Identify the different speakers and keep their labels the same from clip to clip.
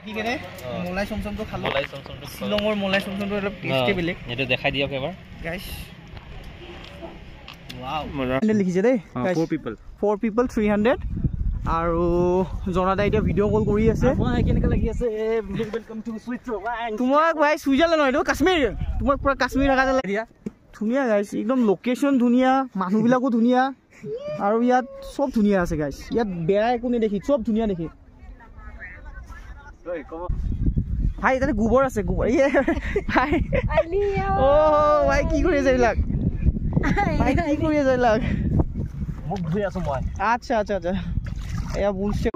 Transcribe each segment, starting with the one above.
Speaker 1: কি কেনে মলাই চমচমটো খালো। মলাই চমচমটো শ্বিলঙৰ মলাই চমচমটো অলপ টেষ্টি বেলেগ।
Speaker 2: এইটো দেখাই দিয়ক এবাৰ
Speaker 1: গাইস। ওয়াও লিখিছে দেই
Speaker 2: 4 people
Speaker 1: 4 people 300। আৰু জনাদা এতিয়া ভিডিঅ' কল কৰি আছে।
Speaker 2: কেনেকুৱা লাগি আছে? Welcome to Switzerland.
Speaker 1: তোমাক ভাই চুইজাৰলেণ্ড নহয়, এইটো কাশ্মীৰ। তোমাক পুৰা কাশ্মীৰ থকা যেন লাগে। ধুনীয়া গাইছ, একদম লোকেশ্যন ধুনীয়া, মানুহবিলাকো ধুনীয়া, আৰু ইয়াত চব ধুনীয়া আছে গাইছ। ইয়াত বেয়া একো নেদেখি, চব ধুনীয়া দেখি। ভাই তাতে গোবৰ আছে, গোবৰ। ভাই অ' ভাই কি কৰি আছে এইবিলাক? ভাই কি কৰি আছে এইবিলাক?
Speaker 2: মোক ধুই আছো মই।
Speaker 1: আচ্ছা আচ্ছা আচ্ছা, এয়া বুলছে।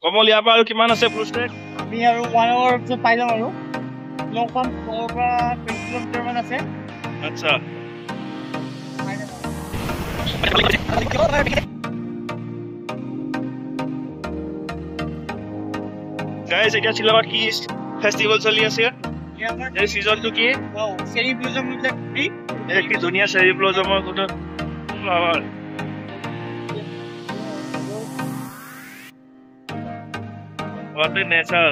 Speaker 3: কমল, ইয়াৰ পৰা আৰু কিমান আছে ব্লুষ্টেক?
Speaker 1: আমি আৰু 1 আৱাৰ পিছত পাই যাম আৰু। শ্বিলংখন ঘৰৰ পৰা 20 কিলোমিটাৰ মান আছে।
Speaker 3: আচ্ছা। গাইস, এতিয়া শ্বিলঙত কি ফেষ্টিভেল চলি আছে? এই সিজনটো কি?
Speaker 1: চেৰি ব্লুজম বিলাক।
Speaker 3: কি ধুনীয়া চেৰি ব্লুজমৰ গোটেই ফ্লাৱাৰ। What a nature!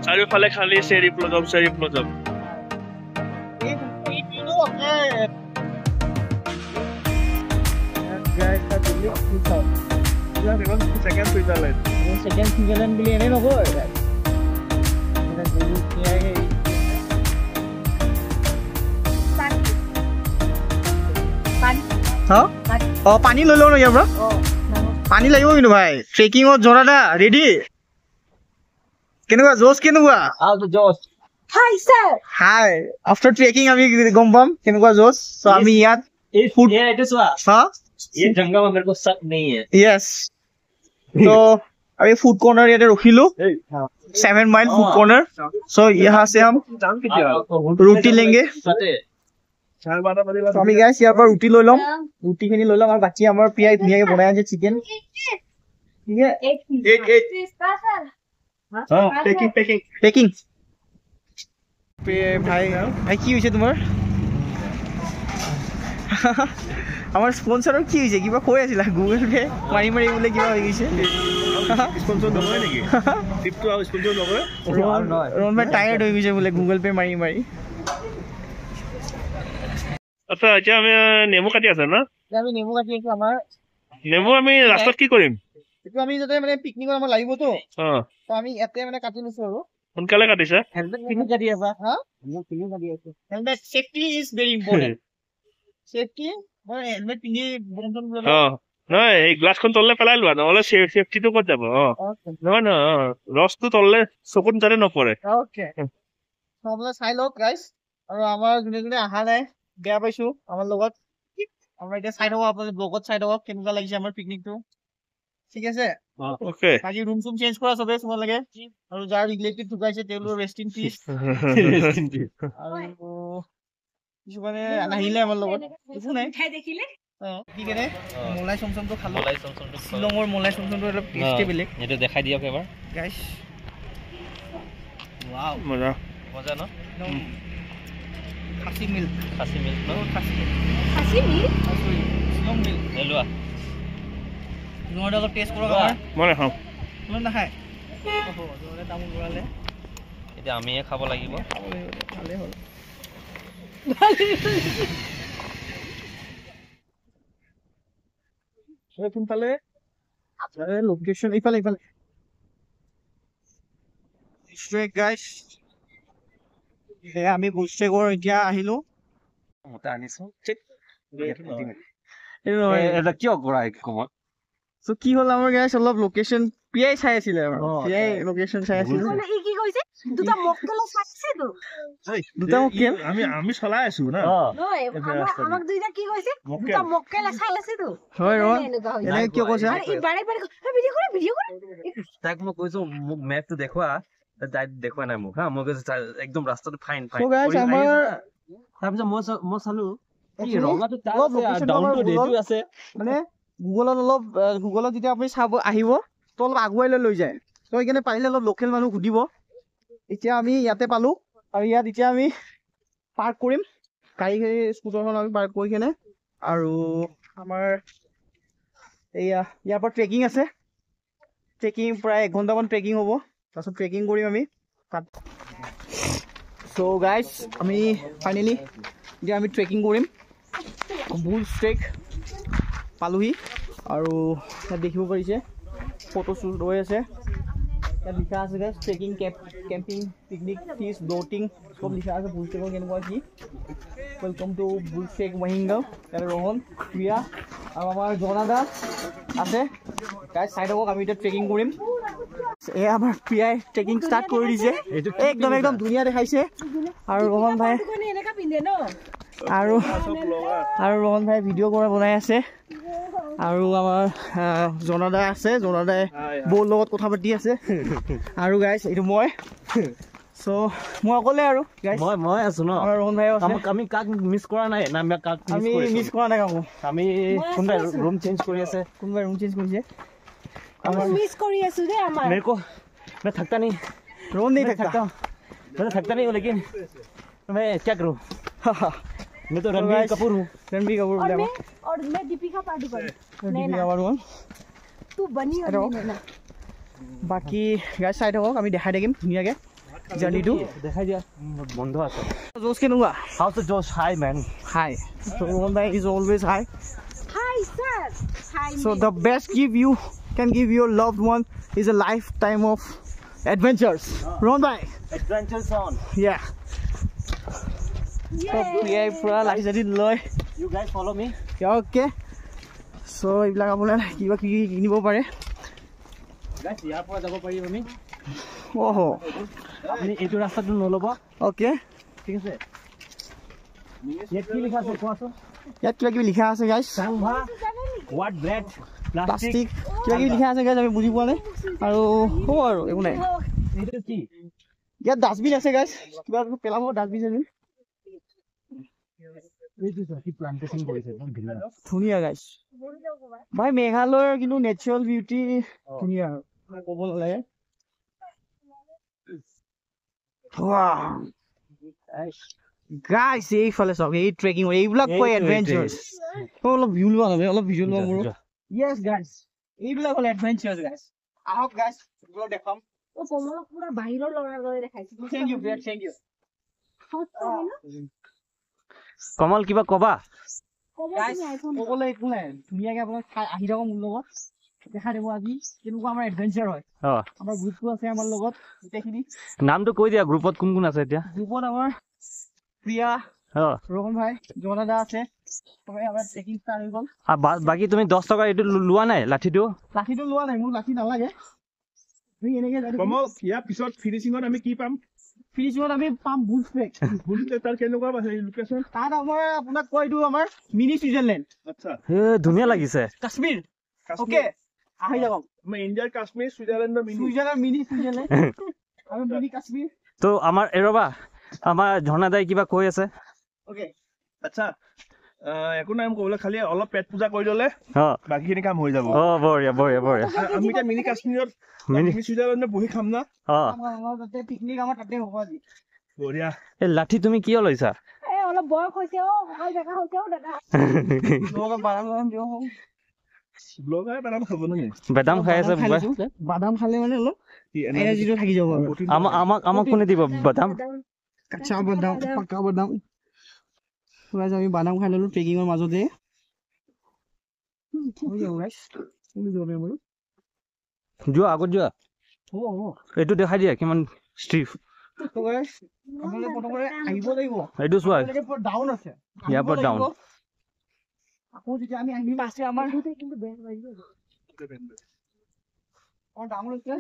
Speaker 3: চাৰিওফালে খালি চেৰি ব্লুজম, চেৰি ব্লুজম।
Speaker 1: ছেকেণ্ড ছুইজাৰলেণ্ড বুলি এনেই নকয়। অ পানী লৈ লওঁ ন ইয়াৰ পৰা? পানী লাগিব কিন্তু ভাই ট্ৰেকিঙত। জনাদা ৰেডি? কেনেকুৱা জোচ? কেনেকুৱা হাই? আফটাৰ ট্ৰেকিং আমি গম পাম কেনেকুৱা জোচ। চ' আমি ইয়াত তো আমি ফুড কৰ্নাৰ ইয়াতে ৰখিলো, 7 মাইল ফুড কৰ্নাৰ। চ' यहाँ से हम ৰুটি লেंगे। আমি গাইস ইয়াৰ পৰা ৰুটি লৈ ল'ম, ৰুটিখিনি লৈ ল'ম। আৰু বাকী আমাৰ পিয়াই ধুনীয়াকে বনাই আছে চিকেন। পেকিং। ভাই ভাই কি হৈছে তোমাৰ? আমাৰ স্পনচাৰৰ কি হৈছে? কিবা কৈ আছিলা, গুগল পে মাৰি মাৰি বোলে কিবা হৈ গৈছে। ৰোহন ভাই টায়াৰ্ড হৈ গৈছে বোলে গুগল পে মাৰি মাৰি।
Speaker 3: আচ্ছা, এতিয়া আমি নেমু কাটি আছে না?
Speaker 1: আমি নেমু কাটি আছো। আমাৰ
Speaker 3: নেমু আমি ৰাস্তাত কি কৰিম?
Speaker 1: এইটো আমি যাতে মানে পিকনিকত আমাৰ লাগিবতো, তো আমি ইয়াতে মানে কাটি লৈছো আৰু।
Speaker 3: সোনকালে কাটিছা?
Speaker 1: হেলমেট পিন্ধি কাটি আছা? হা, মই পিন্ধি কাটি আছো। Helmet safety is very important. Safety, মই হেলমেট পিন্ধি বন্ধন।
Speaker 3: অ নহয়, এই গ্লাছখন তললে পেলাই লোৱা, নহ'লে চেফটিটো ক'ত যাব? অ নহয় নহয়, ৰসটো তললে চকুত যাতে নপৰে।
Speaker 1: অ'কে, আপোনালোকে চাই লওক গাইছ। আৰু আমাৰ যোনে যোনে অহা নাই বেয়া পাইছো আমাৰ লগত। আমাৰ এতিয়া চাই থাকক, আপোনালোকে ব্লগত চাই থাকক কেনেকুৱা লাগিছে আমাৰ পিকনিকটো। ঠিক আছে,
Speaker 3: অ'কে।
Speaker 1: বাকী ৰুম চুম চেঞ্জ কৰা চবে তোমালোকে। আৰু যাৰ ৰিলেটিভ ঢুকাইছে তেওঁলোকৰ ৰেষ্ট ইন পিচ। আৰু কিছুমানে নাহিলে আমাৰ লগত, একো নাই। কি কেনে মলাই চমচমটো খালো।
Speaker 2: মলাই চমচমটো
Speaker 1: শ্বিলঙৰ মলাই চমচমটো অলপ টেষ্টি বেলেগ।
Speaker 2: এইটো দেখাই দিয়ক এবাৰ
Speaker 1: গাইস। ওয়াও,
Speaker 3: মজা
Speaker 2: মজা ন?
Speaker 1: খাচী মিল্ক,
Speaker 2: খাচী মিল্ক ন?
Speaker 1: খাচী মিল্ক,
Speaker 4: খাচী মিল্ক,
Speaker 1: শ্বিলং মিল্ক।
Speaker 2: লোৱা
Speaker 1: জোঁৱাৰটো অলপ টেষ্ট কৰক। আমাৰ
Speaker 3: মই নাখাওঁ।
Speaker 1: কোনে নাখায়? জোঁৱাৰে তামোল ঘূৰালে।
Speaker 2: এতিয়া আমিয়ে খাব লাগিব।
Speaker 1: খাব লাগিব, ভালেই হ'ল। কোনফালে লোকেশ্যন? ইফালে ইফালে। গাইছ, আমি গোষ্ঠেগড় এতিয়া আহিলো।
Speaker 2: কিয় কৰা কমত?
Speaker 1: চ' কি হ'ল আমাৰ গাইছ, অলপ লোকেশ্যন পিয়াই চাই আছিলে, আমাৰ পিয়াই লোকেশ্যন চাই আছিলে।
Speaker 4: কি কৈছে? দুটা মক্কেল চাইছে তো।
Speaker 1: দুটা মক্কেল
Speaker 3: আমি আমি চলাই আছো না?
Speaker 4: নহয়, আমাক দুইটা কি কৈছে? দুটা মক্কেল চাই আছে তো।
Speaker 1: হয় হয়, এনে কিয় কৈছে?
Speaker 4: আৰে ই বাৰে বাৰে ভিডিঅ' কৰা, ভিডিঅ' কৰা।
Speaker 2: তাক মই কৈছো মোক মেপটো দেখুৱা, তাই দেখুৱা নাই মোক। হা, মই কৈছো একদম ৰাস্তাটো ফাইন ফাইন। তাৰপিছত মই চালো ৰঙাটো ডাউনটো আছে
Speaker 1: মানে গুগলত অলপ, গুগলত যেতিয়া আপুনি চাব আহিব তো অলপ আগুৱাই লৈ যায়। তো সেইকাৰণে পাৰিলে অলপ লোকেল মানুহ সুধিব। এতিয়া আমি ইয়াতে পালোঁ আৰু ইয়াত এতিয়া আমি পাৰ্ক কৰিম। গাড়ী স্কুটাৰখন আমি পাৰ্ক কৰি কেনে আৰু আমাৰ এয়া ইয়াৰ পৰা ট্ৰেকিং আছে। ট্ৰেকিং প্ৰায় 1 ঘণ্টামান ট্ৰেকিং হ'ব, তাৰপিছত ট্ৰেকিং কৰিম আমি তাত। চ' গাইজ আমি ফাইনেলি এতিয়া আমি ট্ৰেকিং কৰিম। বুলছ ট্ৰেক পালোহি আৰু ইয়াত দেখিব পাৰিছে ফটো শ্বুট হৈ আছে। ইয়াত লিখা আছে guys trekking, camping, picnic, feast, boating চব লিখা আছে। বুলছ ট্ৰেকৰ কেনেকুৱা কি। Welcome to Bulls Trek Wahingdoh. ইয়াত ৰোহন, প্ৰিয়া আৰু আমাৰ জনাদা আছে। গাইজ চাই থাকক, আমি এতিয়া ট্ৰেকিং কৰিম। এয়া আমাৰ প্ৰিয়াই ট্ৰেকিং ষ্টাৰ্ট কৰি দিছে, একদম একদম ধুনীয়া দেখাইছে। আৰু ৰোহন ভাই আৰু আৰু ৰোহন ভাই ভিডিঅ' কৰা বনাই আছে। আৰু আমাৰ জনাদা আছে, জনাদাই বৌৰ লগত কথা পাতি আছে। আৰু গাইজ এইটো মই, চ' মই অকলে আৰু
Speaker 2: মই আছো ন।
Speaker 1: ৰোহন ভাই আছে।
Speaker 2: আমি কাক মিছ কৰা নাই না, কাক
Speaker 1: আমি মিছ কৰা নাই কাকো।
Speaker 2: আমি কোনোবাই ৰুম চেঞ্জ কৰি আছে,
Speaker 1: কোনোবাই ৰুম চেঞ্জ কৰিছে।
Speaker 4: মিছ কৰি আছো দে আমাৰ।
Speaker 2: मेरे को मैं थकता नहीं,
Speaker 1: रोहन नहीं थकता,
Speaker 2: मैं तो थकता नहीं हूँ, लेकिन मैं क्या करूँ, मैं तो रणबीर कपूर हूँ।
Speaker 1: रणबीर कपूर
Speaker 4: और मैं दीपिका पादुकोण।
Speaker 1: दीपिका पादुकोण
Speaker 4: तू बनी और नैना।
Speaker 1: বাকি গাইজ চাই থাকক, আমি দেখাই থাকিম ধুনীয়াকৈ জাৰ্ণিটো।
Speaker 2: দেখাই দিয়া বন্ধ আছে।
Speaker 1: জোচ কেনেকুৱা?
Speaker 2: হাউচ জোচ হাই মেন,
Speaker 1: হাই। ৰোহন ভাই is always high.
Speaker 4: Hi sir, hi.
Speaker 1: So the best gift you can give your loved one is a lifetime of adventures. Rohan bhai,
Speaker 2: adventures on.
Speaker 1: Yeah. So প্ৰিয়াই পুৰা লাঠি চাঠি লয়।
Speaker 2: You guys follow me.
Speaker 1: Okay. So এইবিলাক আপোনাৰ কিবা কিবি কিনিব পাৰে।
Speaker 2: Guys, ইয়াৰ পৰা যাব পাৰিম আমি।
Speaker 1: অহ,
Speaker 2: আপুনি এইটো ৰাস্তাটো নল'ব।
Speaker 1: Okay.
Speaker 2: ঠিক আছে। ইয়াত কি লিখা আছে কোৱাচোন?
Speaker 1: ইয়াত কিবা কিবি লিখা আছে গাইজ।
Speaker 2: What bread,
Speaker 1: plastic কিবা কিবি লিখা আছে গাইজ, আমি বুজি পোৱা নাই। আৰু হ'ব আৰু একো নাই।
Speaker 2: এইটো কি?
Speaker 1: ইয়াত ডাষ্টবিন আছে গাইজ, কিবা পেলাব ডাষ্টবিন চাষ্টবিন। ধুনীয়া গাইজ ভাই, মেঘালয়ৰ কিন্তু নেচাৰেল বিউটি ধুনীয়া আৰু ক'ব নালাগে। গাইজ এইফালে চাওক, এই ট্ৰেকিং এইবিলাক কয় এডভেঞ্চাৰ্ছ। অলপ ভিউ লোৱা নহয়, অলপ ভিউ লোৱা মোৰ। য়েছ গাইজ, এইবিলাক হ'ল এডভেঞ্চাৰ্ছ গাইজ। আহক গাইজ, অলপ দেখাম।
Speaker 4: কমলক পুৰা বাহিৰৰ ল'ৰাৰ দৰে দেখাইছে।
Speaker 1: Thank you Priya, thank you.
Speaker 2: Kamal কিবা কবা?
Speaker 1: ক'বলৈ একো নাই, ধুনীয়াকে আপোনাক আহি থাকক মোৰ লগত, দেখাই দিব আজি কেনেকুৱা আমাৰ এডভেঞ্চাৰ হয়। আমাৰ গ্ৰুপটো আছে আমাৰ লগত গোটেইখিনি।
Speaker 2: নামটো কৈ দিয়া, গ্ৰুপত কোন কোন আছে এতিয়া?
Speaker 1: গ্ৰুপত আমাৰ প্ৰিয়া, ৰোহন ভাই, জনাদা আছে। আমাৰ ট্ৰেকিং ষ্টাৰ্ট হৈ গ'ল।
Speaker 2: বাকী তুমি 10 টকা এইটো লোৱা নাই? লাঠিটো
Speaker 1: লাঠিটো লোৱা নাই, মোৰ লাঠি নালাগে।
Speaker 3: কমল, ইয়াৰ পিছত ফিনিচিঙত আমি কি পাম?
Speaker 1: ফিনিচিঙত আমি পাম বুলছ ট্ৰেক।
Speaker 3: বুলছ ট্ৰেক তাৰ কেনেকুৱা আছে লোকেশ্যন?
Speaker 1: তাত আমাৰ আপোনাক কয় এইটো আমাৰ মিনি ছুইজাৰলেণ্ড।
Speaker 3: আচ্ছা,
Speaker 2: ধুনীয়া লাগিছে।
Speaker 1: কাশ্মীৰ। অ'কে, আহি যাওক।
Speaker 3: আমাৰ ইণ্ডিয়াৰ কাশ্মীৰ, ছুইজাৰলেণ্ডৰ মিনি,
Speaker 1: ছুইজাৰলেণ্ড মিনি ছুইজাৰলেণ্ড আৰু মিনি কাশ্মীৰ।
Speaker 2: তো আমাৰ এই ৰবা, আমাৰ ঝৰ্ণাদাই কিবা কৈ আছে।
Speaker 1: অ'কে,
Speaker 3: আচ্ছা, একো নাই ক'বলৈ, খালি অলপ পেট পূজা কৰি ল'লে বাকীখিনি কাম হৈ যাব।
Speaker 2: অ, বঢ়িয়া বঢ়িয়া বঢ়িয়া।
Speaker 3: আমি এতিয়া মিনি কাশ্মীৰত, মিনি ছুইজাৰলেণ্ডত বহি খাম না।
Speaker 1: পিকনিক আমাৰ তাতে হ'ব আজি।
Speaker 3: বঢ়িয়া।
Speaker 2: এই লাঠি তুমি কিয় লৈছা?
Speaker 4: এই অলপ বয়স হৈছে অ, কঁকাল বেকা হৈছে অ দাদা।
Speaker 3: বাদাম খাব নেকি?
Speaker 2: বাদাম খাই আছে।
Speaker 1: বাদাম খালে মানে অলপ এনাৰ্জিটো থাকি যাব।
Speaker 2: আমাক আমাক কোনে দিব বাদাম?
Speaker 1: কাঁচা বাদাম, পাকা বাদাম। আমি বাদাম খাই ল'লো ট্ৰেকিঙৰ মাজতে।
Speaker 2: যোৱা আগত যোৱা, এইটো দেখাই দিয়া কিমান ষ্ট্ৰিপ।
Speaker 1: আহিব লাগিব,
Speaker 2: এইটো চোৱা,
Speaker 1: ডাউন আছে,
Speaker 2: ইয়াৰ পৰা ডাউন।
Speaker 1: আকৌ যেতিয়া আমি আহিম আছে আমাৰ ডাউন আছে।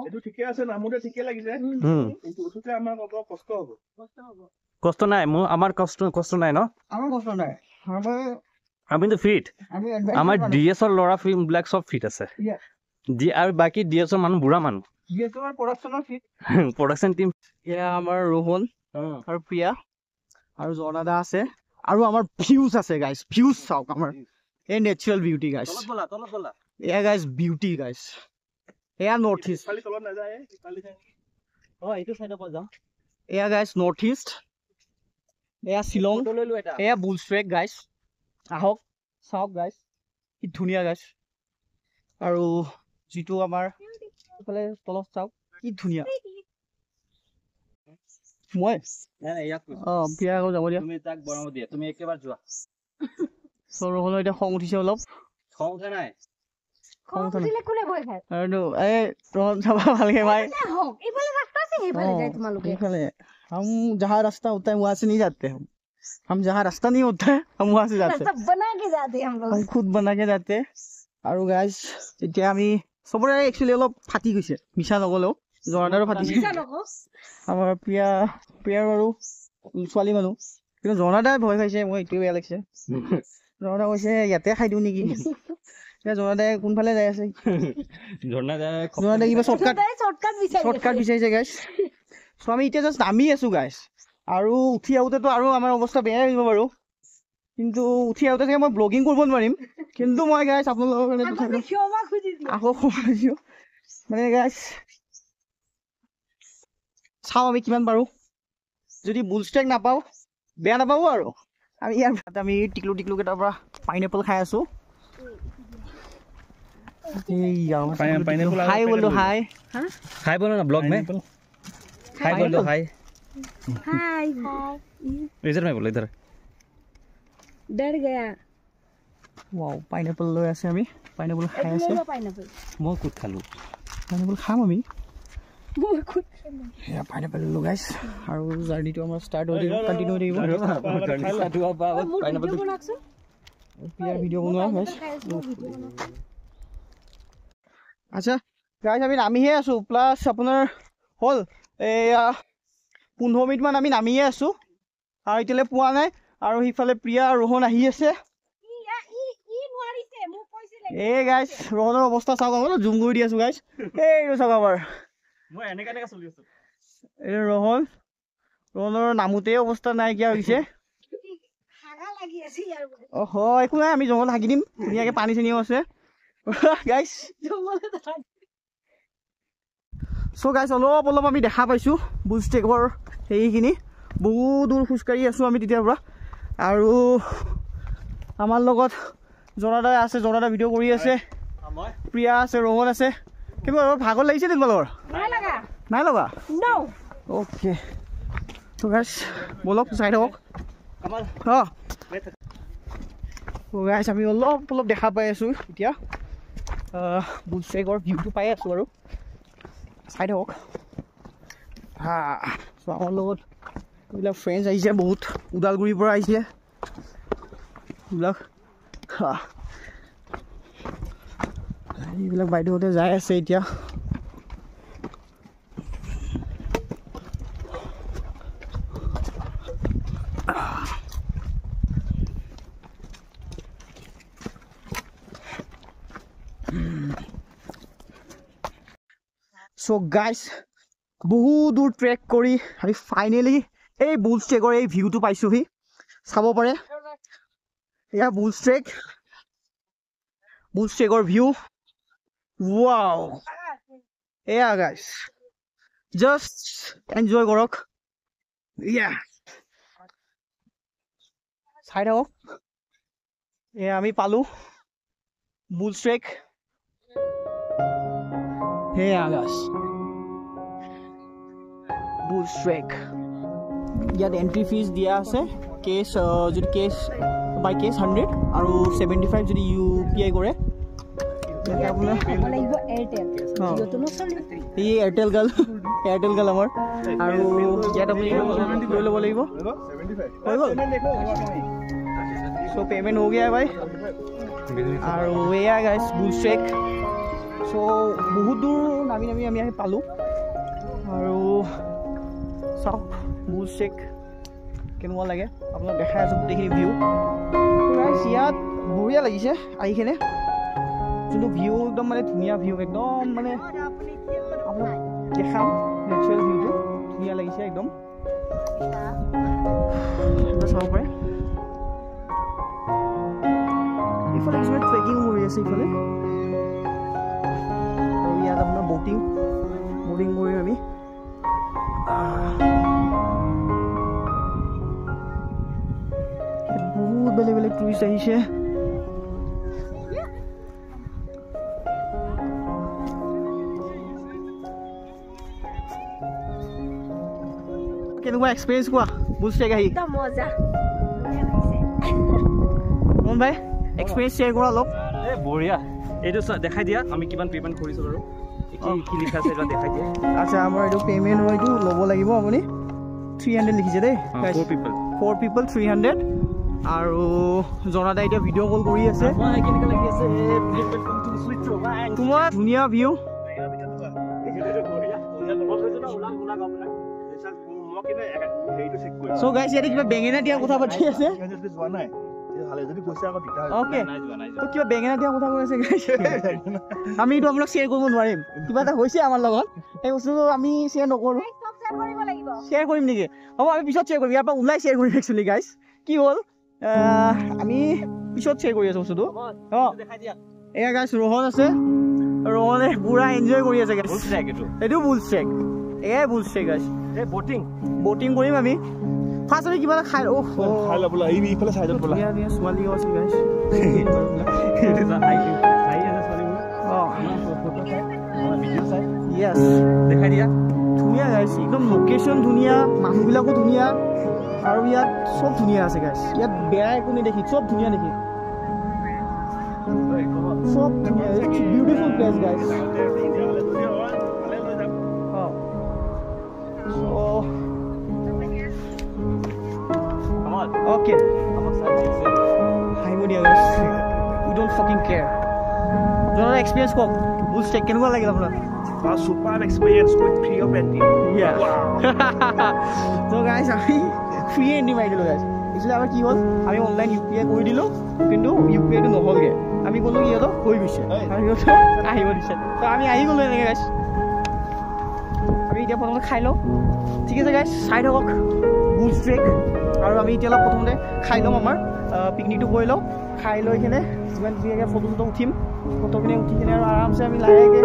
Speaker 3: এইটো ঠিকে আছে, নামোতে ঠিকে লাগিছে, কিন্তু উঠোতে আমাৰ অলপ কষ্ট হ'ব।
Speaker 2: কষ্ট নাই মোৰ, আমাৰ কষ্ট কষ্ট নাই ন?
Speaker 1: আমাৰ কষ্ট নাই,
Speaker 2: আমিতো ফিট। আমাৰ ডি এছৰ ল'ৰা বিলাক চব ফিট আছে। আৰু বাকী ডি এছৰ মানুহ বুঢ়া মানুহ। Production team.
Speaker 1: এয়া আমাৰ ৰোহন আৰু প্ৰিয়া আৰু জৰ্ণাদা আছে। আৰু আমাৰ ভিউজ আছে গাইজ, ভিউজ চাওক আমাৰ এই নেচাৰেল বিউটি গাইজ। এয়া গাইজ বিউটি গাইজ, এয়া নৰ্থ ইষ্ট। এয়া গাইজ নৰ্থ ইষ্ট, এয়া শ্বিলং, এয়া বুলছ ট্ৰেক গাইছ। আহক চাওক গাইছ, কি ধুনীয়া গাইছ। আৰু যিটো আমাৰ এইফালে তলত চাওক কি ধুনীয়া। মই অঁ প্ৰিয়া আকৌ যাব দিয়া,
Speaker 2: তুমি তাক বনাব দিয়া, তুমি একেবাৰে যোৱা।
Speaker 1: সৌৰভলৈ এতিয়া খং উঠিছে অলপ।
Speaker 2: খং উঠা নাই?
Speaker 1: খং উঠিলে কোনে ভয় খায়? আৰু এই ৰোহন চাবা ভালকে ভাই।
Speaker 4: এইফালে ৰাস্তা আছে, সেইফালে যায় তোমালোকে।
Speaker 1: এইফালে हम जहाँ रास्ता होता है वहाँ से नहीं जाते हम। हम जहाँ रास्ता नहीं होता है हम वहाँ से जाते हैं।
Speaker 4: रास्ता बना के जाते हैं हम लोग,
Speaker 1: हम खुद बना के जाते हैं। আৰু গাইজ এতিয়া আমি চবৰে একচুৱেলি অলপ ফাটি গৈছে, মিছা নগ'লেও জৰ্ণাৰো ফাটিছে। আমাৰ প্ৰিয়া, প্ৰিয়াৰ বাৰু ছোৱালী মানুহ, কিন্তু জৰ্ণাদাই ভয় খাইছে, মই এইটোৱে বেয়া লাগিছে। জৰ্ণা কৈছে ইয়াতে খাই দিওঁ নেকি। এতিয়া জৰ্ণাদাই কোনফালে যাই আছে? জৰ্ণাদাই কিবা শ্বৰ্টকাট শ্বৰ্টকাট বিচাৰিছে গাইজ। চ' আমি এতিয়া জাষ্ট নামি আছোঁ গাইজ। আৰু উঠি আহোঁতেতো আৰু আমাৰ অৱস্থা বেয়াই হৈ যাব বাৰু, কিন্তু উঠি আহোঁতে চাগে মই ব্লগিং কৰিব নোৱাৰিম। কিন্তু মই গাইজ আপোনালোকৰ কাৰণে আকৌ দিওঁ মানে গাইজ, চাওঁ আমি কিমান পাৰোঁ। যদি বুলছ ট্ৰেক নাপাওঁ বেয়া নাপাব আৰু। আমি ইয়াৰ আমি টিকলু টিকলু কেইটাৰ পৰা পাইনএপল খাই আছোঁ। হাই बोलो, হাই
Speaker 2: हाय बोलो ना ब्लॉग में, हाय बोलो, हाय
Speaker 4: हाय हाय
Speaker 2: इधर में बोलो, इधर
Speaker 4: डर गया।
Speaker 1: वाओ पाइनएपल লৈ আছে, আমি পাইনএপল খাই আছো।
Speaker 2: মই কুট খালো,
Speaker 1: পাইনএপল খাম আমি,
Speaker 4: মই কুট।
Speaker 1: এয়া পাইনএপল লো গাইস। আৰু জাৰ্নিটো আমাৰ ষ্টাৰ্ট হৈ থাকিব, কন্টিনিউ হৈ থাকিব।
Speaker 2: পাইনএপল
Speaker 1: পিয়াৰ ভিডিঅ' বনোৱা গাইস। আচ্ছা গাইস আমি নামিহে আছোঁ, প্লাছ আপোনাৰ হ'ল এয়া 15 মিনিটমান আমি নামিয়ে আছোঁ আৰু এতিয়ালৈ পোৱা নাই। আৰু সিফালে প্ৰিয়া ৰোহন আহি আছে। এই গাইস ৰোহনৰ অৱস্থা চাওক, অলপ জুম কৰি দি আছোঁ গাইস। এইটো চাওক আমাৰ, এই ৰোহন, ৰোহনৰ নামোতেই অৱস্থা নাইকিয়া হৈছে। অ হয়, একো নাই, আমি জংঘল হাগি দিম ধুনীয়াকৈ, পানী চানীও আছে গাইস। চ' গাইছ অলপ অলপ আমি দেখা পাইছোঁ বুলছ ট্ৰেকৰ সেইখিনি। বহু দূৰ খোজকাঢ়ি আছোঁ আমি তেতিয়াৰ পৰা। আৰু আমাৰ লগত জনাদা আছে, জনাদা ভিডিঅ' কৰি আছে, প্ৰিয়া আছে, ৰোহন আছে। কিন্তু ভাগৰ লাগিছে নেকি তোমালোকৰ? নাই লগা? অ'কে ত' গাইছ ব'লক চাই থাকক। অঁ গাইছ আমি অলপ অলপ দেখা পাই আছোঁ এতিয়া, বুলছ ট্ৰেকৰ ভিউটো পাই আছোঁ আৰু, চাই থাকক। হা চ' আমাৰ লগত এইবিলাক ফ্ৰেণ্ডছ আহিছে, বহুত ওদালগুৰিৰ পৰা আহিছে এইবিলাক। এইবিলাক বাইদেউহঁতে যাই আছে এতিয়া। চ' গাইছ বহু দূৰ ট্ৰেক কৰি আমি ফাইনেলি এই বুলছ ট্ৰেকৰ এই ভিউটো পাইছোঁহি। চাব পাৰে এয়া বুলছ ট্ৰেক, বুলছ ট্ৰেকৰ ভিউ। ৱাও এয়া গাইছ, জাষ্ট এনজয় কৰক। ইয়া চাই থাকক। এয়া আমি পালোঁ বুলছ ট্ৰেক। সেয়া গাইছ বুলছ ট্ৰেক। ইয়াত এণ্ট্ৰি ফিজ দিয়া আছে, কেছ যদি কেছ বাই কেছ 100 আৰু 75 যদি ইউ পি আই কৰে। এই এয়াৰটেল গাৰ্ল, এয়াৰটেল গাৰ্ল আমাৰ। আৰু ইয়াত আপুনি লৈ ল'ব লাগিব, হৈ গ'ল। চ' পে'মেণ্ট হৈ গয়া ভাই। আৰু এয়া গাইছ বুলছ ট্ৰেক। চ' বহুত দূৰ নামি নামি আমি আহি পালোঁ। আৰু চাওক বুলছ ট্ৰেক কেনেকুৱা লাগে আপোনাক দেখাই আছোঁ গোটেইখিনি ভিউ। ইয়াত বঢ়িয়া লাগিছে আহি কিনে, যোনটো ভিউ একদম মানে ধুনীয়া ভিউ, একদম মানে আপোনাক দেখাম নেচাৰেল ভিউটো, ধুনীয়া লাগিছে একদম, চাব পাৰে। ইফালে কিছুমান ট্ৰেকিং কৰি আছে ইফালে। আৰু ইয়াত আপোনাৰ বটিং, বটিং কৰিম আমি। বহুত বেলেগ বেলেগ টুৰিষ্ট আহিছে। কেনেকুৱা এক্সপিৰিয়েঞ্চ কোৱা বুলছ ট্ৰেক আহি?
Speaker 4: একদম মজা।
Speaker 1: মোহন ভাই, এক্সপিৰিয়েঞ্চ শ্বেয়াৰ কৰা অলপ।
Speaker 2: এই বঢ়িয়া, এইটো দেখাই দিয়া আমি কিমান পে'মেণ্ট কৰিছোঁ বাৰু, কি কি লিখা আছে এইটো দেখাই দিয়া।
Speaker 1: আচ্ছা, আমাৰ এইটো পে'মেণ্ট এইটো ল'ব লাগিব আপুনি 300 লিখিছে দেই, 4 পিপল 300। আৰু জনাদাই এতিয়া ভিডিঅ' কল কৰি আছে। তোমাৰ ধুনীয়া ভিউ। চ' গাইছ, ইয়াতে কিবা বেঙেনা দিয়া কথা পাতি আছে। অ'কে, তো কিবা বেঙেনা দিয়া কথা কৈ আছে গাইছ। আমি এইটো আপোনাক শ্বেয়াৰ কৰিব নোৱাৰিম, কিবা এটা হৈছে আমাৰ লগত, সেই বস্তুটো আমি শ্বেয়াৰ নকৰোঁ। শ্বেয়াৰ কৰিম নেকি? হ'ব, আমি পিছত শ্বেয়াৰ কৰিম, ইয়াৰ পৰা ওলাই শ্বেয়াৰ কৰিম। একচুৱেলি গাইছ কি হ'ল, আমি পিছত শ্বেয়াৰ কৰি আছোঁ বস্তুটো। অঁ, এয়া গাইছ ৰোহন আছে, ৰোহনে পূৰা এনজয় কৰি আছে গাইছ। এইটো বুলছ ট্ৰেক, এয়াই বুলছ ট্ৰেক গাইছ। ব'টিং কৰিম আমি। ফাৰ্ষ্ট আমি কিবা এটা খাই ছোৱালীও আছে গাইছ। য়েছ,
Speaker 2: দেখাই দিয়া।
Speaker 1: ধুনীয়া গাইছ, একদম লোকেশ্যন ধুনীয়া, মানুহবিলাকো ধুনীয়া, আৰু ইয়াত চব ধুনীয়া আছে গাইছ। ইয়াত বেয়া একো নেদেখি, চব ধুনীয়া দেখি, চব ধুনীয়া, বিউটিফুল প্লেচ গাইছ। অ'কে, হাঁহিব দিয়া guys, we don't fucking care. জনাৰ এক্সপিৰিয়েঞ্চ কওক, বুলছ ট্ৰেক কেনেকুৱা লাগিল আপোনাৰ?
Speaker 3: Super experience with free of entry.
Speaker 1: Yeah. So guys, আমি ফ্ৰী এণ্ট্ৰি মাৰি দিলোঁ গাইছ। একচুৱেলি আমাৰ কি হ'ল, আমি অনলাইন UPI কৰি দিলোঁ, কিন্তু UPIটো নহ'লগৈ। আমি ক'লোঁ সিহঁতক হৈ গৈছে, আৰু সিহঁতক আহিব দিছে, তো আমি আহি গ'লোঁ এনেকৈ গাইছ। আমি এতিয়া প্ৰথমতে খাই লওঁ, ঠিক আছে গাইছ? চাই থাকক বুলছ ট্ৰেক। আৰু আমি এতিয়া অলপ প্ৰথমতে খাই ল'ম, আমাৰ পিকনিকটো কৰি লওঁ। খাই লৈ কিনে যিমান ধুনীয়াকৈ ফটো চটো উঠিম, ফটোখিনি উঠি কিনে আৰু আৰামছে আমি লাহেকৈ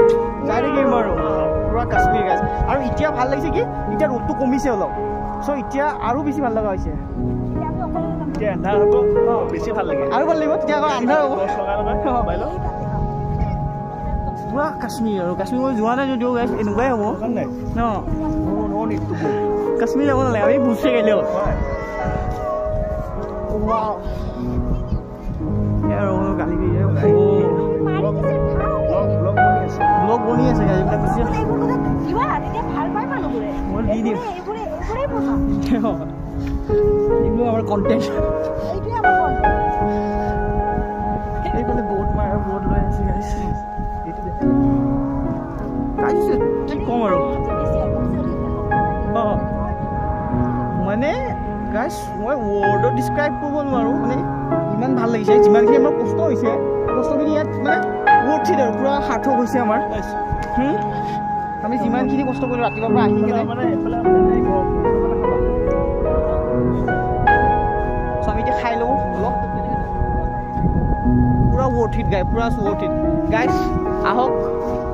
Speaker 1: যাই থাকিম আৰু পূৰা কাশ্মীৰ গাইছ। আৰু এতিয়া ভাল লাগিছে কি, এতিয়া ৰ'দটো কমিছে অলপ, চ' এতিয়া আৰু বেছি ভাল লগা হৈছে।
Speaker 3: বেছি ভাল লাগে,
Speaker 1: আৰু ভাল লাগিব তেতিয়া আকৌ আন্ধাৰ হ'ব পূৰা কাশ্মীৰ। আৰু কাশ্মীৰ মই যোৱা নাই যদিও গাইছ এনেকুৱাই হ'ব ন। কাশ্মীৰ যাব নালাগে, আমি বুলছ ট্ৰেক আহিলে হ'ল। ব্লগ বনি আছে আমাৰ কণ্টেণ্ট। এইফালে ব'ট মাৰ ব'ট লৈ আছে গাইছ। কি ক'ম আৰু, অঁ মানে গাইছ মই ৱৰ্ডত ডিছক্ৰাইব কৰিব নোৱাৰোঁ, মানে ইমান ভাল লাগিছে। যিমানখিনি আমাৰ কষ্ট হৈছে, কষ্টখিনি ইয়াত মানে ৱৰ্থ it আৰু পূৰা সাৰ্থক হৈছে আমাৰ। আমি যিমানখিনি কষ্ট কৰিলোঁ ৰাতিপুৱাৰ পৰা আহি কিনে। চ' আমি এতিয়া খাই লওঁ অলপ, পূৰা ৱৰ্থ it গাই, পূৰা ৱৰ্থ it গাইছ। আহক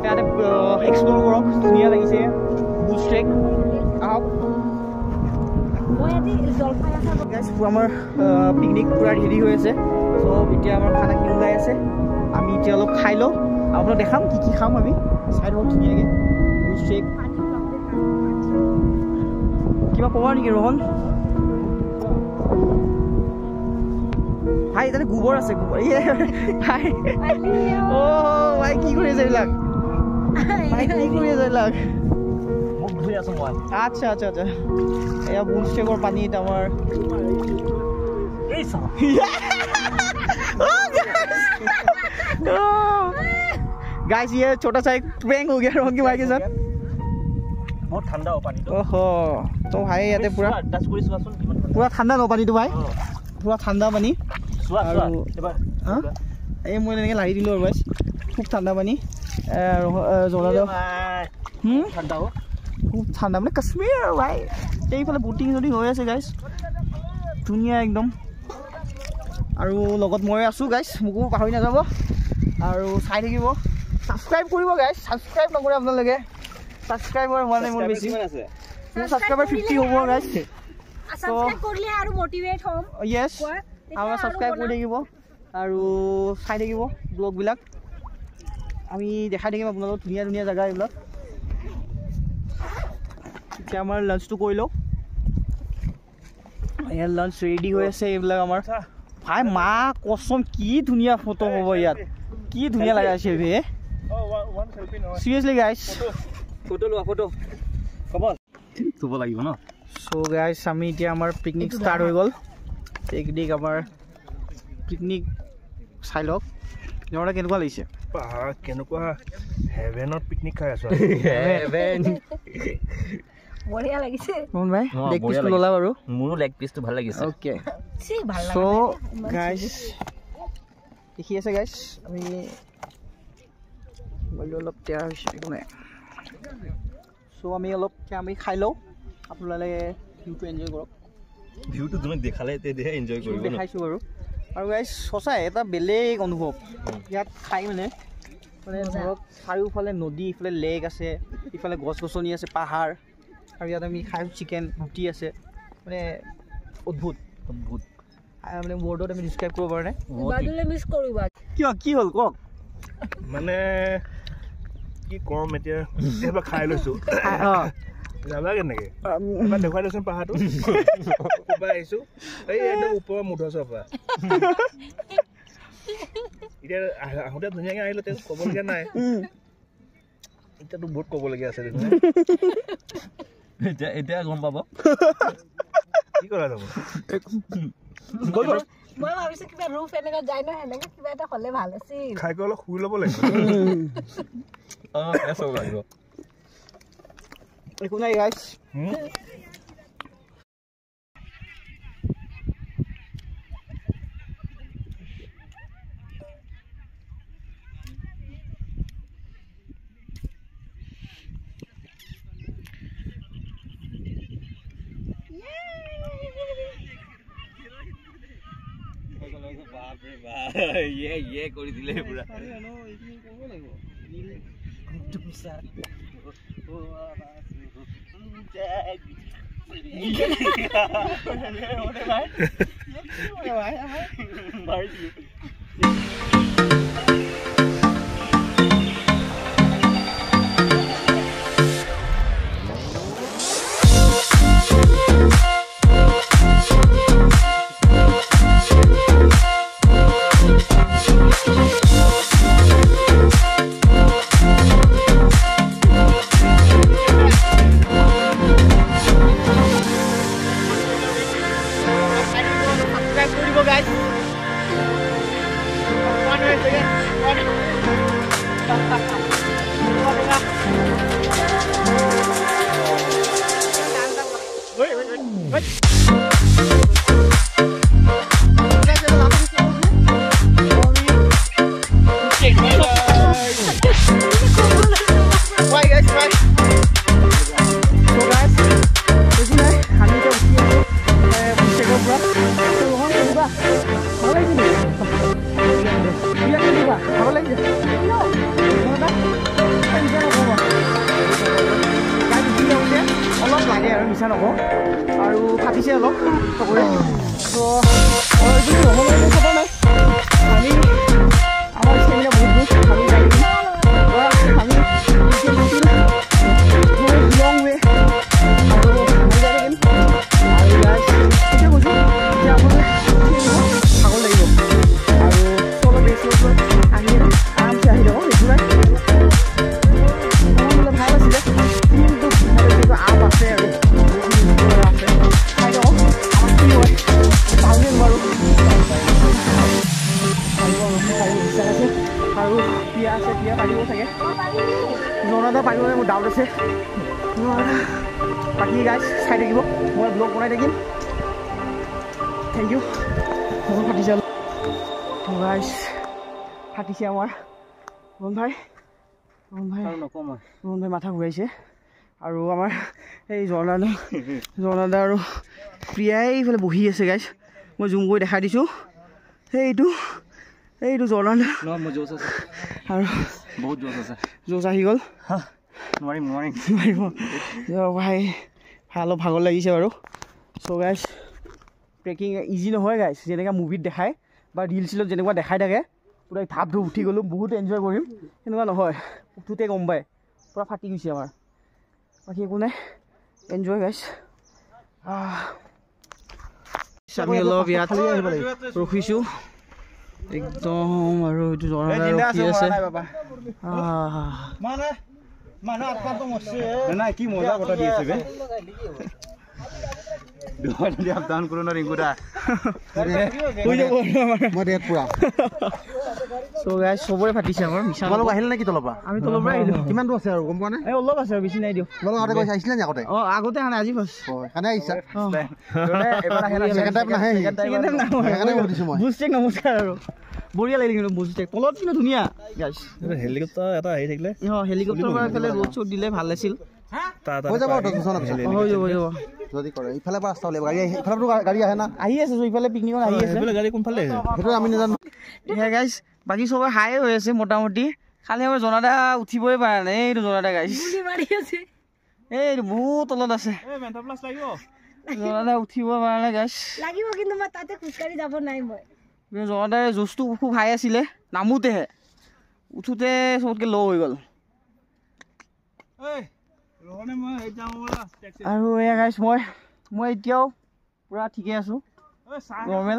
Speaker 1: ইয়াতে এক্সপ্ল'ৰ কৰক, ধুনীয়া লাগিছে বুলছ ট্ৰেক, আহক। গাইছ আমাৰ পিকনিক পূৰা ৰেডি হৈ আছে। চ' এতিয়া আমাৰ খানাখিনি ওলাই আছে, আমি এতিয়া অলপ খাই লওঁ, আপোনাক দেখাম কি কি খাম আমি, চাই থাকক ধুনীয়াকৈ বুলছ ট্ৰেক। কিবা ক'বা নেকি ৰোহন ভাই? তাতে গোবৰ আছে, গোবৰ। ভাই অ' ভাই কি কৰি আছে এইবিলাক? ভাই কি কৰি আছে এইবিলাক? আচ্ছা আচ্ছা আচ্ছা, এয়া বুলছ ট্ৰেকৰ পানীত আমাৰ गाइस ये छोटा सा एक प्रैंक हो गया रोहन के भाई के साथ।
Speaker 2: बहुत ठंडा हो पानी तो।
Speaker 1: ओहो, तो भाई ইয়াতে পুৰা
Speaker 2: টাচ কৰি চোৱাচোন কিমান
Speaker 1: পুৰা ঠাণ্ডা ন পানীটো ভাই, পুৰা ঠাণ্ডা পানী।
Speaker 2: চোৱা চোৱা এবাৰ।
Speaker 1: এই মই এনেকৈ লাৰি দিলোঁ আৰু গাইছ, খুব ঠাণ্ডা পানী। জলা
Speaker 2: ঠাণ্ডা हो,
Speaker 1: খুব ঠাণ্ডা মানে কাশ্মীৰ আৰু ভাই। এইফালে ব'টিং চটিং হৈ আছে গাইছ, ধুনীয়া একদম। আৰু লগত মই আছোঁ গাইছ, মোকো পাহৰি নাযাব আৰু চাই থাকিব। ছাবস্ক্ৰাইব কৰিব গাইছ, ছাবস্ক্ৰাইব নকৰে আপোনালোকে, ছাবস্ক্ৰাইবাৰ হোৱা নাই মোৰ বেছি, মোৰ ছাবস্ক্ৰাইবাৰ 50 হ'ব গাইছ।
Speaker 4: ছাবস্ক্ৰাইব কৰিলে আৰু মোটিভেট হ'ম।
Speaker 1: য়েছ, আমাৰ ছাবস্ক্ৰাইব কৰি থাকিব আৰু চাই থাকিব ব্লগবিলাক, আমি দেখাই থাকিম আপোনালোকক ধুনীয়া ধুনীয়া জেগা এইবিলাক। এতিয়া আমাৰ লাঞ্চটো কৰি লওঁ। ইয়াত লাঞ্চ ৰেডি হৈ আছে এইবিলাক আমাৰ। ভাই মা কচম কি ধুনীয়া ফটো হ'ব ইয়াত, কি ধুনীয়া লগাইছে বে। চিৰিয়াছলি গাইছ,
Speaker 2: ফটো লোৱা, ফটো কবল থব লাগিব ন।
Speaker 1: চ' গাইছ আমি এতিয়া আমাৰ পিকনিক ষ্টাৰ্ট হৈ গ'ল। পিকনিক আমাৰ পিকনিক চাই লওক। জৰ্দা কেনেকুৱা লাগিছে?
Speaker 3: কেনেকুৱা হেভেনত পিকনিক খাই আছো।
Speaker 4: বঢ়িয়া লাগিছে।
Speaker 1: মোহন ভাই লেগ পিচটো ল'লা বাৰু?
Speaker 2: মোৰো লেগ পিচটো ভাল লাগিছে।
Speaker 1: অ'কে
Speaker 4: ভাল।
Speaker 1: চ' গাইছ দেখি আছে গাইছ, আমি মোবাইলটো অলপ টেৰা হৈছে, একো নাই। চ' আমি অলপ আমি খাই লওঁ, আপোনালোকে ভিউটো এনজয় কৰক।
Speaker 2: ভিউটো তুমি দেখালে তেতিয়াহে এনজয় কৰিব।
Speaker 1: দেখাইছোঁ বাৰু। আৰু গাইছ সঁচাই এটা বেলেগ অনুভৱ ইয়াত খাই, মানে মানে ধৰক চাৰিওফালে নদী, ইফালে লেক আছে, ইফালে গছ গছনি আছে, পাহাৰ, আৰু ইয়াত আমি খাই চিকেন ৰুটি আছে, মানে অদ্ভুত
Speaker 2: অদ্ভুত,
Speaker 1: মানে ৱৰ্ডত আমি ডিছক্ৰাইব কৰিব পৰা নাই।
Speaker 4: কিয়
Speaker 1: কি হ'ল কওক?
Speaker 3: মানে কি কম এতিয়া, এবাৰ খাই লৈছোঁ। যাবা কেনেকে এবাৰ দেখুৱাই লৈছোন পাহাৰটো। ক'ৰপৰা আহিছোঁ? এই একদম ওপৰৰ মুধচৰ পৰা। এতিয়া আহোঁতে ধুনীয়াকৈ আহিলোঁ, তেওঁ ক'বলগীয়া নাই। এতিয়াতো বহুত ক'বলগীয়া আছে দেখোন।
Speaker 2: এতিয়া এতিয়া গম পাব
Speaker 3: কি কৰা যাব।
Speaker 4: মই ভাবিছোঁ কিবা ৰুফ এনেকুৱা যায় ন, সেনেকে কিবা এটা হ'লে ভাল আছিল।
Speaker 3: খাই অলপ শুই ল'ব লাগিব।
Speaker 2: লাগিব।
Speaker 1: একো নাই গাইছ।
Speaker 2: ইয়ে ইয়ে কৰি দিলে পুৰা।
Speaker 1: অলপ লাগে আৰু মিছা নকওঁ, আৰু ফাটিছে অলপ চকুৰে। ত' নাই আমি আমাৰ ষ্টেমিনা বহুত বহুত, আমি যাই আমি লং ৱে আৰু আমি যাই থাকিম। আৰু এতিয়া কৈছোঁ এতিয়া আপোনালোকে ভাগৰ লাগিব আৰু অলপ ৰেষ্ট লৈ আহি আৰামছে আহি যাব। একো নাই, বোলে ভাল আছিলে কিন্তু আপ আছে আৰু আছে। চাই লওঁ আমাৰ কি হয়, পাৰোঁ নোৱাৰোঁ। বিশ্বাস আছে আৰু পিয়া আছে, পিয়া পাৰিব চাগে, জনাদা পাৰিব, মোৰ ডাউট আছে। বাকী গাইজ চাই থাকিব, মই ব্লগ বনাই থাকিম। Thank you. মোৰ ফাটিছে গাইজ, ফাটিছে আমাৰ ৰোহন ভাই। ৰোহন ভাই ৰোহন ভাই মাথা ঘূৰাইছে। আৰু আমাৰ এই জৰ্ণাদা জৰ্ণাদা আৰু প্ৰিয়াই এইফালে বহি আছে গাইজ, মই জুম কৰি দেখাই দিছোঁ। সেইটো এইটো জৰ্ণাদা আৰু
Speaker 2: বহুত জোচ আছে,
Speaker 1: জোচ আহি গ'ল।
Speaker 2: নোৱাৰিম নোৱাৰিম
Speaker 1: নোৱাৰিব ভাই, অলপ ভাগৰ লাগিছে বাৰু। চ' গাইজ ট্ৰেকিং ইজি নহয় গাইছ, যেনেকৈ মুভিত দেখায় বা ৰিল চিলত যেনেকুৱা দেখাই থাকে, পূৰা ধাপ ধূপ উঠি গ'লোঁ বহুত এনজয় কৰিম, সেনেকুৱা নহয়। উঠোঁতে গম পায় পূৰা ফাটি গৈছে আমাৰ। বাকী একো নাই, এনজয় গাইছ। আমি অলপ ইয়াত ৰখিছোঁ একদম, আৰু এইটো জৰ্ণা ৰখি আছে।
Speaker 5: কি মজা কথা দি আছে বে। আপ ডাউন কৰো না ৰিংকুদা।
Speaker 1: চ' গাইছ চবৰে ফাটিছে আমাৰ। মিছা
Speaker 5: তোমালোক আহিলে নেকি তলৰ পৰা?
Speaker 1: আমি তলৰ পৰা আহিলোঁ।
Speaker 5: কিমান দূৰ আছে আৰু গম পোৱা নাই?
Speaker 1: এই অলপ আছে আৰু, বেছি নাই দিয়ক।
Speaker 5: তোমালোক আগতে গৈছে আহিছিলা নি আগতে?
Speaker 1: অঁ আগতে আহা নাই, আজি ফাৰ্ষ্ট।
Speaker 5: সেইকাৰণে আহিছা?
Speaker 1: অঁ।
Speaker 5: ছেকেণ্ড টাইম নাহে?
Speaker 1: ছেকেণ্ড টাইম নাহো।
Speaker 5: সেইকাৰণে সুধিছোঁ মই।
Speaker 1: বুল ট্ৰেক নমস্কাৰ। আৰু বঢ়িয়া লাগিল কিন্তু বুল ট্ৰেক, তলত কিন্তু ধুনীয়া গাইছ।
Speaker 3: হেলিকপ্টাৰ এটা আহি থাকিলে,
Speaker 1: অঁ হেলিকপ্টাৰ পৰা এইফালে ৰ'ড চ'ড দিলে ভাল আছিল।
Speaker 5: হৈ যাব 10 বছৰৰ পিছত।
Speaker 1: হৈ যাব, হৈ যাব
Speaker 5: যদি কৰে। ইফালে পৰা ৰাস্তা উলিয়াব, গাড়ী আহি ইফালেতো গাড়ী আহে না?
Speaker 1: আহি আছে, ইফালে পিকনিকত আহি আছে।
Speaker 3: এইফালে গাড়ী কোনফালে আহিছে
Speaker 5: সেইটো আমি নাজানো।
Speaker 1: সেয়া গাইছ, বাকী চবে হাই হৈ আছে মোটামুটি, খালি আমাৰ জনাদা উঠিবই পৰা নাই। এইটো জনাদা গাইছ, এই বহুত তলত আছে জনাদা, উঠিব পৰা নাই গাইছ।
Speaker 4: লাগিব কিন্তু মই তাতে খোজকাঢ়ি যাব নাই মই।
Speaker 1: জনাদাৰ জোচটো খুব হাই আছিলে নামোতেহে, উঠোঁতে চবতকৈ ল' হৈ গ'ল। আৰু এয়া গাইছ, মই এতিয়াও পূৰা ঠিকে আছোঁ, নৰ্মেল।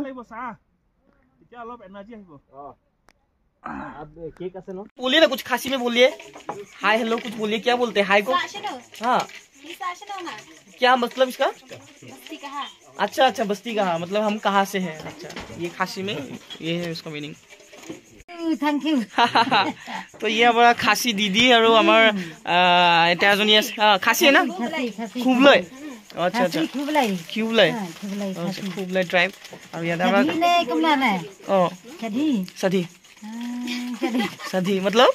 Speaker 1: बोलिए ना कुछ खासी में बोलिए, हाय हेलो कुछ बोलिए। क्या बोलते हैं हाय को? हाँ क्या मतलब इसका? अच्छा अच्छा, बस्ती कहाँ मतलब हम कहाँ से हैं। अच्छा ये खासी में ये है उसका मीनिंग।
Speaker 4: Thank you.
Speaker 1: তো ये আমাৰ খাচী দিদি আৰু আমাৰ এতিয়া এজনী আছে খাচী না খুবলাই। আচ্ছা আচ্ছা, খুবলাই, খুবলাই ট্ৰাইব। আৰু ইয়াতে আমাৰ অঁ সাধি সাধি मतलब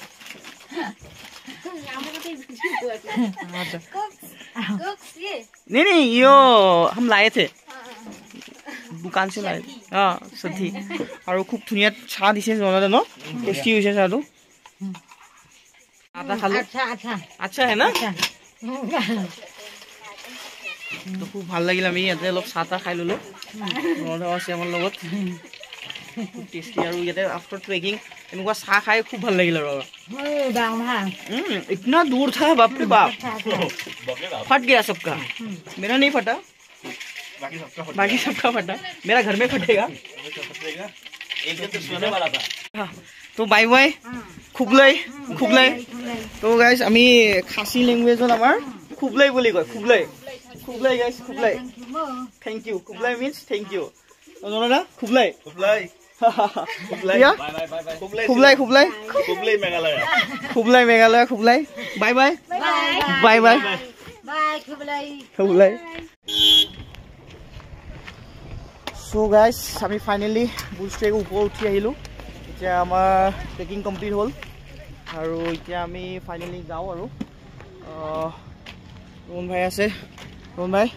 Speaker 1: नहीं नहीं, यो हम लाए थे दुकान से लाए। हाँ सधी। আৰু খুব ধুনীয়া চাহ দিছে জনালে ন, টেষ্টি হৈছে চাহটো। আটা খালো, আচ্ছা হে না, তো খুব ভাল লাগিল। আমি ইয়াতে অলপ চাহ তাহ খাই ল'লোঁ, জনাদাও আছে আমাৰ লগত, খুব টেষ্টি। আৰু ইয়াতে আফটাৰ ট্ৰেকিং এনেকুৱা চাহ খাই খুব ভাল লাগিল। আৰু इतना दूर था, बाप रे बाप, फट गया सबका, मेरा नहीं फटा, बाकी सबका फटा, मेरा घर में फटेगा।
Speaker 2: एक तो सोने वाला था।
Speaker 1: তো বাই বাই, খুবলাই খুবলাই। তো গাইজ আমি খাচী লেংগুৱেজত আমাৰ খুবলাই বুলি কয়, খুবলাই খুবলাই গাইজ, খুবলাই thank U, খুবলাই means thank U. জনা খুবলাই
Speaker 3: খুবলাই
Speaker 1: খুবলাই খুবলাই
Speaker 3: খুবলাই মেঘালয়,
Speaker 1: খুবলাই মেঘালয়, খুবলাই বাই বাই বাই বাই খুবলাই। চ' গাইজ আমি ফাইনেলি বুল ট্ৰেক ওপৰত উঠি আহিলোঁ। এতিয়া আমাৰ ট্ৰেকিং কমপ্লিট হ'ল আৰু এতিয়া আমি ফাইনেলি যাওঁ। আৰু ৰোহন ভাই আছে, ৰোহন ভাই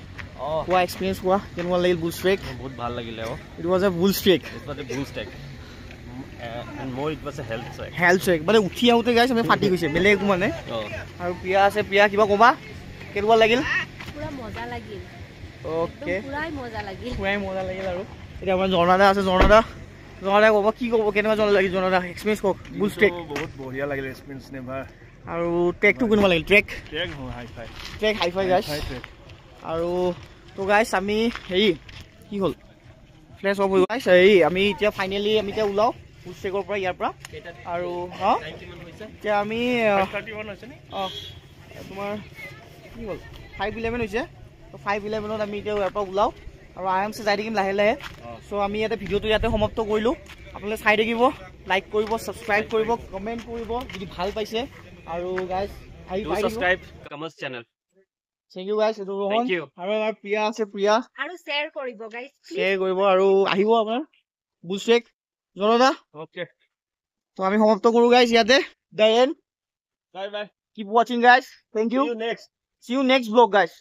Speaker 1: কোৱা এক্সপিৰিয়েঞ্চ কোৱা, কেনেকুৱা লাগিল বুল ট্ৰেক?
Speaker 2: বহুত ভাল লাগিলে।
Speaker 1: It was a bull trek,
Speaker 2: it was a bull trek and more it was a health trek.
Speaker 1: Health trek মানে উঠি আহোঁতে গাইজ আমি ফাটি গৈছে, বেলেগ একো মানে। আৰু প্ৰিয়া আছে, প্ৰিয়া কিবা ক'বা, কেনেকুৱা লাগিল?
Speaker 4: পুৰা মজা লাগিল।
Speaker 1: অ'কে,
Speaker 4: পুৰাই মজা লাগিল,
Speaker 1: পুৰাই মজা লাগিল। আৰু এতিয়া আমাৰ জৰ্ণাদা আছে, জৰ্ণাদা জৰ্ণাদা ক'ব কি ক'ব, কেনেকুৱা জৰ্ণা লাগিল জৰ্ণাদা এক্সপিৰিয়েঞ্চ কওক। বুল ট্ৰেক
Speaker 3: বহুত বঢ়িয়া লাগিল এক্সপিৰিয়েঞ্চ নেভাৰ।
Speaker 1: আৰু ট্ৰেকটো কেনেকুৱা লাগিল? Trek
Speaker 3: trek hi fi,
Speaker 1: trek hi fi guys. আৰু তো গাইছ আমি হেৰি কি হ'ল, ফ্লেছ অফ হৈ গ'ল গাইছ। হেৰি আমি এতিয়া ফাইনেলি আমি এতিয়া ওলাওঁ বুল ট্ৰেকৰ পৰা, ইয়াৰ পৰা। আৰু অঁ এতিয়া আমি অঁ তোমাৰ কি হ'ল 5:11 হৈছে, তো 5:11 আমি এতিয়া ইয়াৰ পৰা ওলাওঁ আৰু আৰামছে যাই থাকিম লাহে লাহে। চ' আমি ইয়াতে ভিডিঅ'টো ইয়াতে সমাপ্ত কৰিলোঁ। আপোনালোকে চাই থাকিব, লাইক কৰিব, ছাবস্ক্ৰাইব কৰিব, কমেণ্ট কৰিব যদি ভাল পাইছে। আৰু গাইজ আহি পাই
Speaker 2: subscribe Kamal's channel.
Speaker 1: Thank you guys. এইটো ৰোহন আৰু আমাৰ প্ৰিয়া আছে, প্ৰিয়া।
Speaker 4: আৰু শ্বেয়াৰ কৰিব গাইজ,
Speaker 1: শ্বেয়াৰ কৰিব আৰু আহিব আপোনাৰ বুল ট্ৰেক জনদা।
Speaker 3: অ'কে,
Speaker 1: তো আমি সমাপ্ত কৰোঁ গাইজ ইয়াতে। The end,
Speaker 3: bye bye,
Speaker 1: keep watching guys, thank you,
Speaker 3: next,
Speaker 1: see you next blog guys.